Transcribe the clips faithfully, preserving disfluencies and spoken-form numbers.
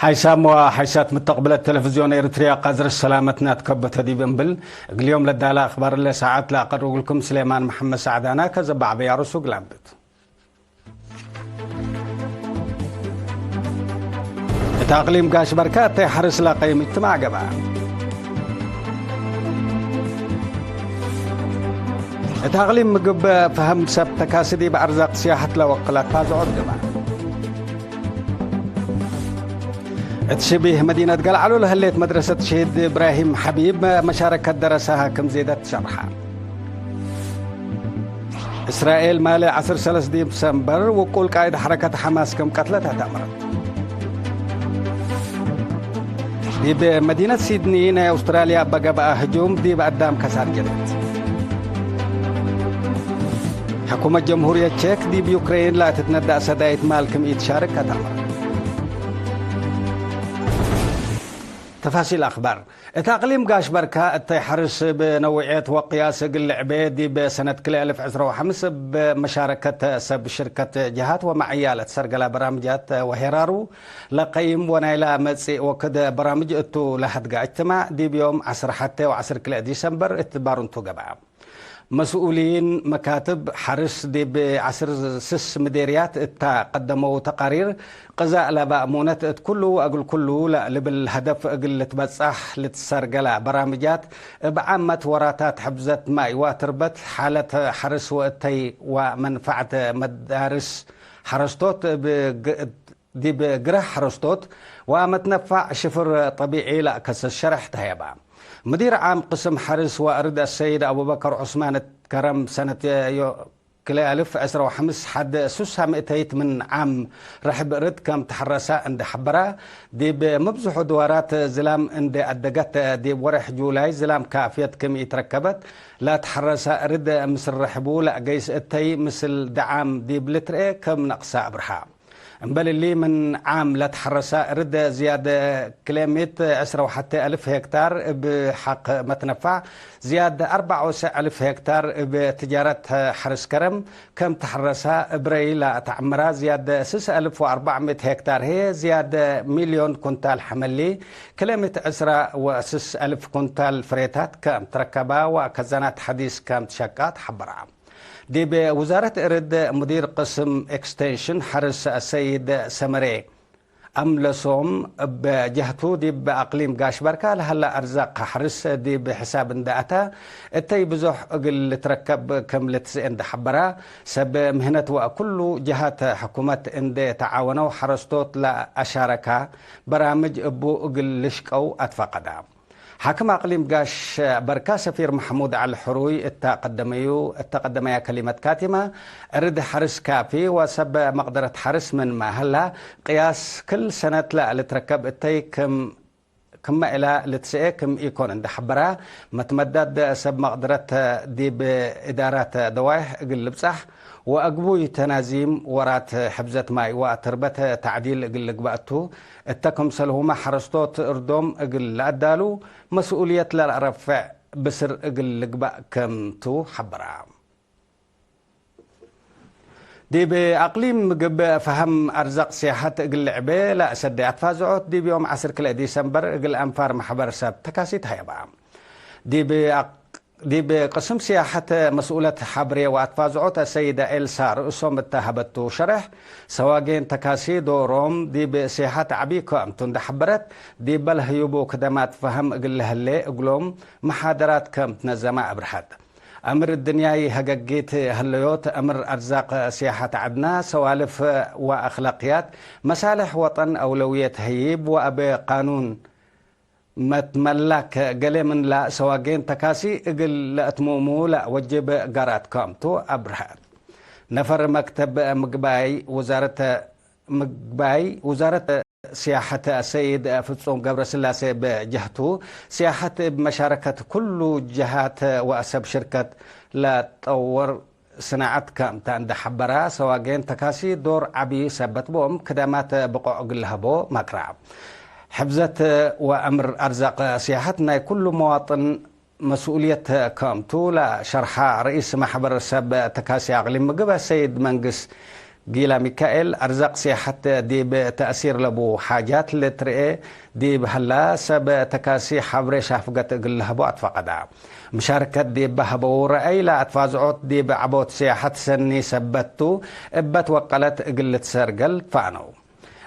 ኣይሳም ወሓይሳት ምተቅብለት ተለፍዝዮን ኤርትርያ፣ ቀዝር ሰላመትና ትከበተ ዲብ እምብል፣ እግል ዮም ለዳለ አክባር እለ ሰዓት ለአቀርብልኩም ስሌማን መሐመድ ሰዕዳና። ከዘባዕ በያሩሱ ግላምብት። እት አቅሊም ጋሽ በርካ እተይ ሐርስ ለቀይም እጅትማዕ ገብአ። እት አቅሊም ምግብ ፈሀም ሰብ ተካሲ ዲብ አርዛቅ ስያሐት ለወቅል አትፋዝዖት ገብአ። እት ሽቢህ መዲነት ገልዓሉ ለህሌት መድረሰት ሸሂድ እብራሂም ሐቢብ መሻረከት ደረሳሀ ክም ዜደት ሸርሐ። እስራኤል ማሌ ዐስር ሰለስ ዲብ ሰምበር ውቁል ቃእድ ሐረከት ሐማስ ክም ቀትለት አተአምረት። ዲብ መዲነት ሲድኒ ናይ አውስትራልያ እበ ገብአ ህጁም ዲብ አዳም ከሳር ጀነት። ሕኩመት ጀምሁርየት ቼክ ዲብ ዩክሬን ለትትነዳእ ሰዳይት ማል ክም ኢትሻርክ አተአምረት። ተፋሲል አክባር። እት አቅሊም ጋሽ በርካ እተይ ሐርስ እብ ነውዕየት ወቅያስ እግል ልዕቤ ዲብ ሰነት ክልኤ አልፍ ዕስራ ወሐምስ እብ መሻረከት ሰብ ሽርከት ጀሃት ወመዐያ ለትሰርገላ በራምጃት ወሄራሩ ለቀይም ወናይላ መጽእ ወክድ በራምጅ እቱ ለሀድጋ እጅትማዕ ዲብ ዮም ዐስር ሐቴ ወዐስር ክልኤ ዲሰምበር እት ባሩንቱ ገብአ። መስኡሊን መካትብ ሐርስ ዲብ ዐስር ስስ ምዴርያት እታ ቀደመው ተቃሪር፣ ቅዛእ ለባእሙነት እት ኩሉ ወእግል ኩሉ ለልብል ሀደፍ እግል ልትበጻሕ ልትሰርገላ በራምጃት፣ እብ ዓመት ወራታት ሕፍዘት ማይ ወትርበት፣ ሓለት ሐርስ ወእተይ ወመንፈዐት መዳርስ ሐረስቶት እብ ግ-፣ ዲብ ግረህ ሐረስቶት ወአመትነፋዕ ሽፍር ጠቢዒ ለአከሰስ ሸረሕ ተሀየባ። ምዲር ዓም ቅስም ሐርስ ወአርድ አሰይድ አቡበከር ዑስማን እት ከረም ሰነት ዮ-፣ ክልኤ አልፍ ዕስራ ወሐምስ ሐድ ሱሳ ምእተይት ምን ዓም ርሕብ እርድ ከም ተሐረሳ እንዴ ሐበራ፣ ዲብ መብዝሑ ድዋራት ዝላም እንዴ አደገት፣ ዲብ ወሬሕ ጁላይ ዝላም ካፍየት ክም ኢትረከበት፣ ለተሐረሳ እርድ ምስል ርሕቡ ለአገይስ እተይ ምስል ደዓም ዲብ ልትርኤ ክም ነቅሳ አብርሃ። እምበል እሊ፣ ምን ዓም ለትሐረሳ እርድ ዝያድ ክልኤ ምእት ዕስራ ወሐቴ አልፍ ሄክታር እብ ሐቅ መትነፋዕ፣ ዝያድ አርበዕ ወሰዕ አልፍ ሄክታር እብ ትጃረት ሐርስ ከረም ከም ተሐረሳ፣ እብ ረይ ለተዐምራ ዝያድ ስስ አልፍ ወአርበዕ ምእት ሄክታር ህዬ ዝያድ ሚልዮን ኩንታል ሐመሊ፣ ክልኤ ምእት ዕስራ ወስስ አልፍ ኩንታል ፍሬታት ከም ትረከባ ወከዛናት ሐዲስ ከም ትሸቃ ተሐበራ። ዲብ ውዛረት እርድ ሙዲር ቅስም ኤክስቴንሽን ሐርስ አሰይድ ሰመሬ አምለሶም እብ ጀህቱ፣ ዲብ አቅሊም ጋሽ በርካ ለሀላ አርዛቅ ሐርስ ዲብ ሕሳብ እንዴ አታ፣ እተይ ብዞሕ እግል ልትረከብ ክም ልትስኤ እንዴ ሐበራ፣ ሰብ ምህነት ወክሉ ጀሃት ሕኩመት እንዴ ተዓወነው ሐረስቶት ለአሻረካ በራምጅ እቡ እግል ልሽቀው አትፈቀዳ። ሓክም አቅሊም ጋሽ በርካ ሰፊር መሕሙድ ዐሊ ሕሩይ እተ ቀደመዩ፣ እተ ቀደመያ ከሊመት ካቲመ፣ እርድ ሐርስ ካፊ ወሰብ መቅደረት ሐርስ ምንመ ሀላ፣ ቅያስ ክል ሰነት ለልትረከብ እተይ ክም፣ ክመ እላ ልትሰኤ ክም ኢኮን እንዴ ሐበራ፣ መትመዳድ ሰብ መቅደረት ዲብ እዳራት ደዋይሕ እግል ልብጻሕ ወአግቡይ ተናዚም ወራት ሕፍዘት ማይ ወአትርበት ተዕዲል እግል ልግበእ ቱ። እተ ክምሰልሁመ ሐረስቶት እርዶም እግል ለአዳሉ መስኡልየት ለለአረፍዕ ብስር እግል ልግበእ ክም ቱ ሐበራ። ዲብ አቅሊም ምግብ ፈሀም አርዛቅ ሲያሐት እግል ልዕቤ ለአሰዴ አትፋዝዖት ዲብ ዮም ዐስር ክልኤ ዲሰምበር እግል አንፋር መሕበር ሰብ ተካሲት ሀየባ። ዲብ አቅ-፣ ዲብ ቅስም ሲያሐት መስኡለት ሐብሬ ወአትፋዝዖት አሰይደ ኤልሳ ርእሶም እተ ሀበቱ ሸረሕ፣ ሰዋጌን ተካሲ ዶሮም ዲብ ሲያሐት ዐቢ ክም ቱ እንዴ ሐበረት፣ ዲበ ለህዩቡ ክደማት ፈሀም እግል ለህሌ እግሎም መሓደራት ከም ትነዘመ አብርሀት። አምር እድንያይ ሀገጊት ሀለዮት፣ አምር አርዛቅ ሲያሐት ዐድና፣ ሰዋልፍ ወአክላቅያት፣ መሳልሕ ወጠን አውለውየት ህይብ ወአበ ቃኑን መትመላክ ገሌ ምንላ ሰዋጌን ተካሲ እግል ለአትሙሙ ለአወጅብ ጋራት ክም ቱ አብርሀት። ነፈር መክተብ ምግባይ ውዛረት፣ ምግባይ ውዛረት ሲያሐት አሰይድ ፍጹም ገብረስላሴ በጀህቱ፣ ሲያሐት እብ መሻረከት ኩሉ ጀሃት ወአሰብ ሽርከት ለጠወር ስናዐት ክም ተ እንዴ ሐበራ፣ ሰዋጌን ተካሲ ዶር ዐቢ ሰበት ቦም ክደማት ብቆዕ እግል ለሀቦ ማክራ። ሕፍዘት ወአምር አርዛቅ ሲያሐት ናይ ኩሉ መዋጥን መስኡልየት ክም ቱ ለሸርሐ ረኢስ ማሕበር ሰብ ተካሲ አቅሊም ምግብ ሰይድ መንግስ ጊላ ሚካኤል፣ አርዛቅ ሲያሐት ዲብ ተእሲር ለቡ ሓጃት ልትርኤ ዲብ ሀላ፣ ሰብ ተካሲ ሐብሬ ሻፍገት እግል ለሀቦ አትፈቀዳ። ምሻርከት ዲብ ሀበው ረአይ፣ ለአትፋዝዖት ዲብ ዐቦት ሲያሐት ሰኒ ሰበት ቱ፣ እበ ትወቀለት እግል ልትሰርገል ትፋነው።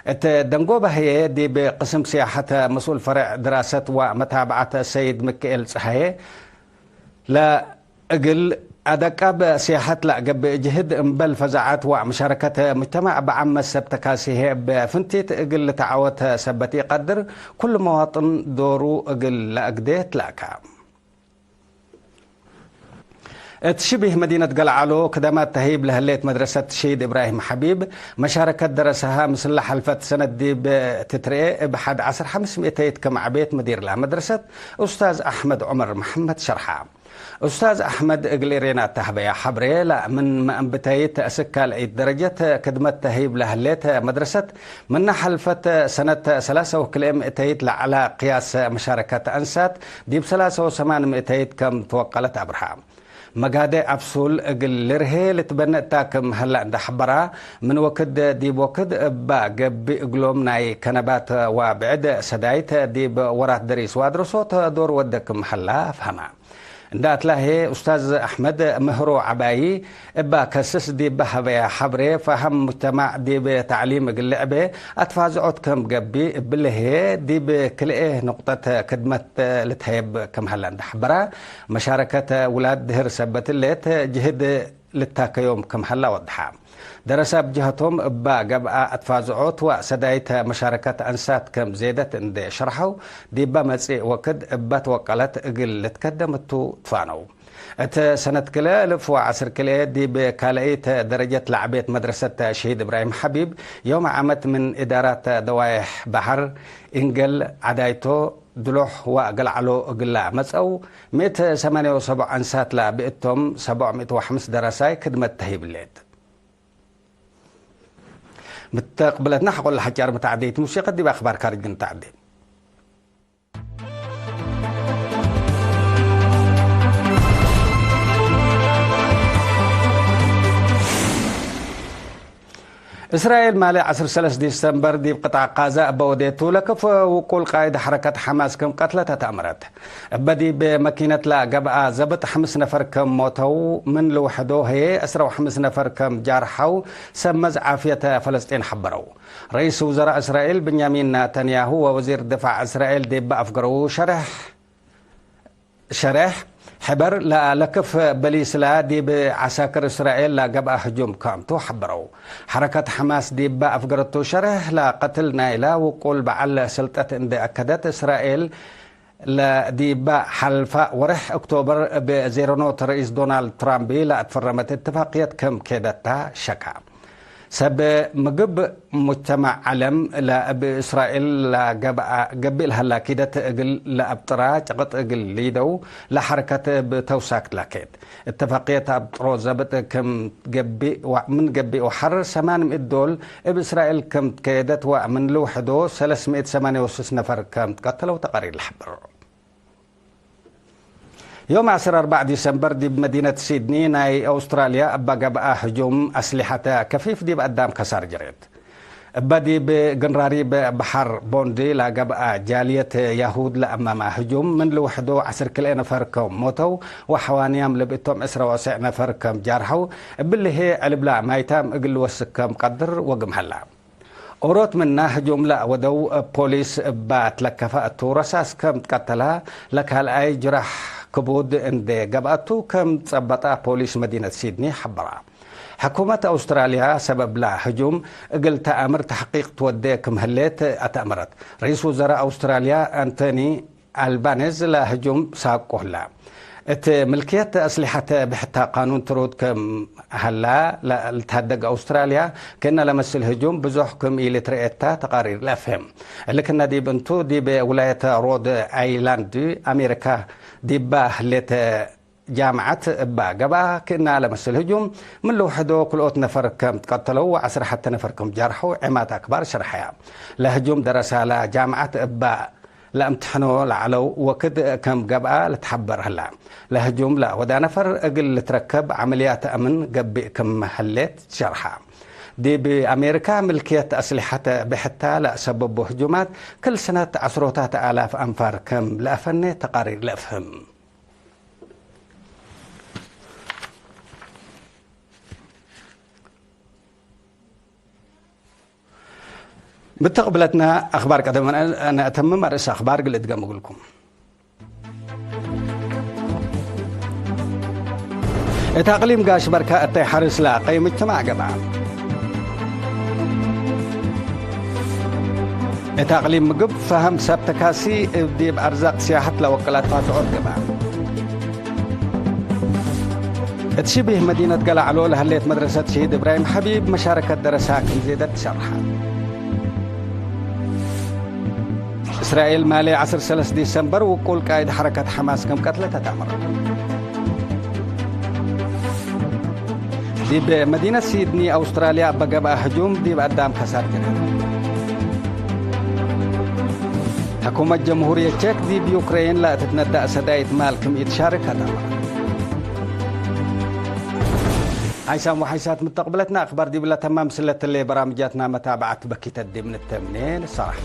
እት ደንጎበ ህዬ፣ ዲብ ቅስም ሲያሐት መስኡል ፈሬዕ ድራሰት ወመታብዐት ሰይድ ምክኤል ጸሃዬ፣ ለእግል አደቃብ ሲያሐት ለአገብእ ጅህድ፣ እምበል ፈዛዐት ወምሻረከት ሙጅተማዕ በዓመት ሰብ ተካሲ ህዬ እብ ፍንቲት እግል ልትዓወት ሰበት ኢቀድር፣ ኩሉ መዋጥን ዶሩ እግል ለአግዴ ትላካ። እት ሽቢህ መዲነት ገልዓሎ ክደማት ተህይብ ለህሌት መድረሰት ሸሂድ እብራሂም ሐቢብ፣ መሻረከት ደረሰሃ ምስል ለሐልፈት ሰነት ዲብ ትትርኤ እብ ሐድ ዐስር ሐምስ ሚእተይት ክም ዐቤት ምዲር ለመድረሰት ኡስታዝ አሕመድ ዑመር መሐመድ ሸርሐ። ኡስታዝ አሕመድ እግል ኤሬና ተህበያ ሐብሬ፣ ለምን መአንብተይት እስክ ካልአይት ደረጀት ክድመት ተህይብ ለህሌት መድረሰት፣ ምነ ሐልፈት ሰነት ሰላሰ ወክልኤ ምእተይት ለዐላ ቅያስ መሻረከት አንሳት ዲብ ሰላሰ ወሰማን ምእተይት ከም ትወቀለት አብርሃ። መጋዴ አብሱል እግል ልርሄ ልትበነእ እታ ክም ሀላ እንደ ሐበራ፣ ምን ወክድ ዲብ ወክድ እባ ገብእ እግሎም ናይ ከነባት ወብዕድ ሰዳይት ዲብ ወራት ደሪስ ወአድረሶት ዶር ወደ ክም ሀላ አፍሀመ። እንደ አትላሄ ኡስታዝ አሕመድ ምህሮ ዐባዪ እባ ከስስ ዲብ ሀበያ ሐብሬ፣ ፈሀም ሙጅተማዕ ዲብ ተዕሊም እግል ልዕቤ አትፋዝዖት ከም ገብእ እብልሄ፣ ዲብ ክልኤ ንቁጠት ክድመት ልትሀየብ ከም ሀለ እንደ ሐበራ፣ መሻረከት ውላድ ድህር ሰበት ሌት ጅህድ ልታከዮም ክም ሀላ ወድሐ። ደረሰ እብ ጀሀቶም እባ ገብአ አትፋዝዖት ወሰዳይት መሻረከት አንሳት ከም ዜደት እንዴ ሸርሐው፣ ዲበ መጽእ ወክድ እበ ትወቀለት እግል ልትከደም እቱ ትፋነው። እት ሰነት ክልኤ እልፍ ወዐስር ክልኤ ዲብ ካልአይት ደረጀት ለዐቤት መድረሰት ሸሂድ እብራሂም ሐቢብ፣ ዮም ዓመት ምን እዳራት ደዋይሕ በሐር፣ እንገል፣ ዐዳይቶ፣ ድሎሕ ወገልዐሎ እግላ መጸው፣ ምእት ሰማንየ ወሰብዕ አንሳት ለብእቶም፣ ሰብዕ ምእት ወሐምስ ደረሳይ ክድመት ተህይብ ሌት። ምተቅብለትና ሐቆለ ሐጫር መተዓደይት ሙሲቀት ዲብ አክባር ካርጅ ግንተዓዴ። እስራኤል ማሌ ዐስር ሰለስ ዲሰምበር ዲብ ቅጣዕ ቃዛ እበ ወዴቱ ለክፍ ውቁል ቃይድ ሐረከት ሐማስ ክም ቀትለተ ተአምረት። እበ ዲብ መኪነት ለገብአ ዘብጥ ሐምስ ነፈር ክም ሞተው፣ ምን ልውሐዶ ህዬ ዕስራ ወሐምስ ነፈር ክም ጃርሐው ሰብ መዝ ዓፍየት ፈለስጢን ሐበረው። ረኢስ ውዘራእ እስራኤል ብንያሚን ናተንያሁ ወወዚር ድፋዕ እስራኤል ዲብ አፍገረው ሸርሕ ሸሬሕ ሕበር ለለክፍ በሊስላ ዲብ ዐሳክር እስራኤል ለገብአ ህጁም ክምቱ ሐበረው። ሐረከት ሐማስ ዲብ አፍገረቱ ሸሬሕ ለቀትል ናይላ ውቁል በዐል ስልጠት እንዴ አከደት፣ እስራኤል ለዲብ ሐልፋ ወርሕ ኦክቶበር እብ ዜሮኖት ረኢስ ዶናልድ ትራምፕ ለአትፈረመት እትፋቅየት ክም ኬደታ ሸካ። ሰብ ምግብ ሙጅተማዕ ዐለም ለእብ እስራኤል ለገብአ፣ ገብእ ለሀላ ኪደት እግል ለአብጥራ ጭቅጥ እግል ሊደው ለሐረከት እብ ተውሳክ ትላኬት። እትፋቅየት አብጥሮ ዘብጥ ክም ገብእ ወ-፣ ምን ገብእ ወሐር ሰማን ምእት ዶል እብ እስራኤል ክም ትከየደት ወምን ልውሕዶ ሰለስ ምእት ሰማንየ ወስስ ነፈር ክም ትቀተለው ተቃሪር ለሐብር። ዮም ዐስር አርበዕ ዲሰምበር ዲብ መዲነት ሲድኒ ናይ አውስትራልያ እበ ገብአ ህጁም አስሊሐተ ከፊፍ ዲብ አዳም ከሳር ጀሬት። እበ ዲብ ግንራሪብ በሐር ቦንዲ ለገብአ ጃልየት ያሁድ ለአመመ ህጁም ምን ልውሕዶ ዐስር ክልኤ ነፈር ከም ሞተው ወሐዋንያም ለብእቶም ዕስራ ወሰዕ ነፈር ከም ጃርሐው፣ እብሊ ህዬ ዕልብላ ማይታም እግል ልወስክ ከም ቀድር ወግም ሀላ። ኦሮት ምና ህጁም ለአወደው ፖሊስ እባ ትለከፈ እቱ፣ ረሳስ ከም ትቀተላ ለካልኣይ ጅራሕ ክቡድ እንዴ ገብአቱ ከም ጸበጣ ፖሊስ መዲነት ሲድኒ ሐበራ። ሕኩመት አውስትራልያ ሰበብላ ህጁም እግል ተአምር ተሕቂቅ ትወዴ ክም ህሌት አተአምረት። ረኢስ ውዘራእ አውስትራልያ አንቶኒ አልባኔዝ ለህጁም ሳቁ ህላ። እት ምልክየት አስሊሐት ብሕታ ቃኑን ትሩድ ክም ሀላ ለልትሀደግ አውስትራልያ፣ ክእነ ለመስል ህጁም ብዙሕ ክም ኢልትረኤ እተ ተቃሪር ለአፍህም። እሊ ክእነ ዲብ እንቱ፣ ዲብ ውላየት ሮድ አይላንድ አሜሪካ ዲባ ህሌት ጃምዐት እባ ገብአ፣ ክእነ ለመስል ህጁም ምን ልውሕዶ ክልኦት ነፈር ከም ትቀተለው ወዐስር ሐተ ነፈር ከም ጃርሐው ዔማት አክባር ሸርሐያ። ለህጁም ደረሳ ለጃምዐት እባ ለአምትሕኖ ለዐለው ወክድ ከም ገብአ ልትሐበር ህላ። ለህጁም ለአወዳ ነፈር እግል ልትረከብ ዐመልያት አምን ገብእ ክም ህሌት ሸርሐ። ዲብ አሜሪካ ምልክየት አስሊሐተ ብሕታ ለአሰበቦ ህጁማት፣ ክል ሰነት ዐስሮታት አላፍ አንፋር ከም ለአፈኔ ተቃሪር ለአፍህም። ምተቅብለትና አክባር ቀደም ነአተምም፣ አርእስ አክባር እግል እድገም እግልኩም። እት አቅሊም ጋሽ በርካ እተይ ሐርስ ለአቀይ ምጅትማዕ ገብአ። እት አቅሊም ምግብ ፈሀም ሰብ ተካሲ እብ ዲብ አርዛቅ ሲያሐት ለወቅላት ፋትዖት ገብአ። እት ሽቢህ መዲነት ገላዕሎ ለህሌት መድረሰት ሸሂድ እብራሂም ሐቢብ መሻረከት ደረሳ ክም ዜደት ትሸርሐ። እስራኤል ማሌ ዐስር ሰለስ ዲሰምበር ውቁል ቃእድ ሐረከት ሐማስ ክም ቀትለተ ተአምረ። ዲብ መዲነት ሲድኒ አውስትራልያ እበ ገብአ ህጁም ዲብ አዳም ከሳር ጀነረ። ሕኩመት ጀምሁርየት ቼክ ዲብ ዩክሬን ለትትነዳእ ሰዳይት ማል ክም ኢትሻርክ አዳመ። ሓይሳም ወሓይሳት ምተቅብለትና አክባር ዲብለ ተማም ስለትለ በራምጃትና መታብዐት በኪተት ዲብ ንተምኔ ንሰራሕ።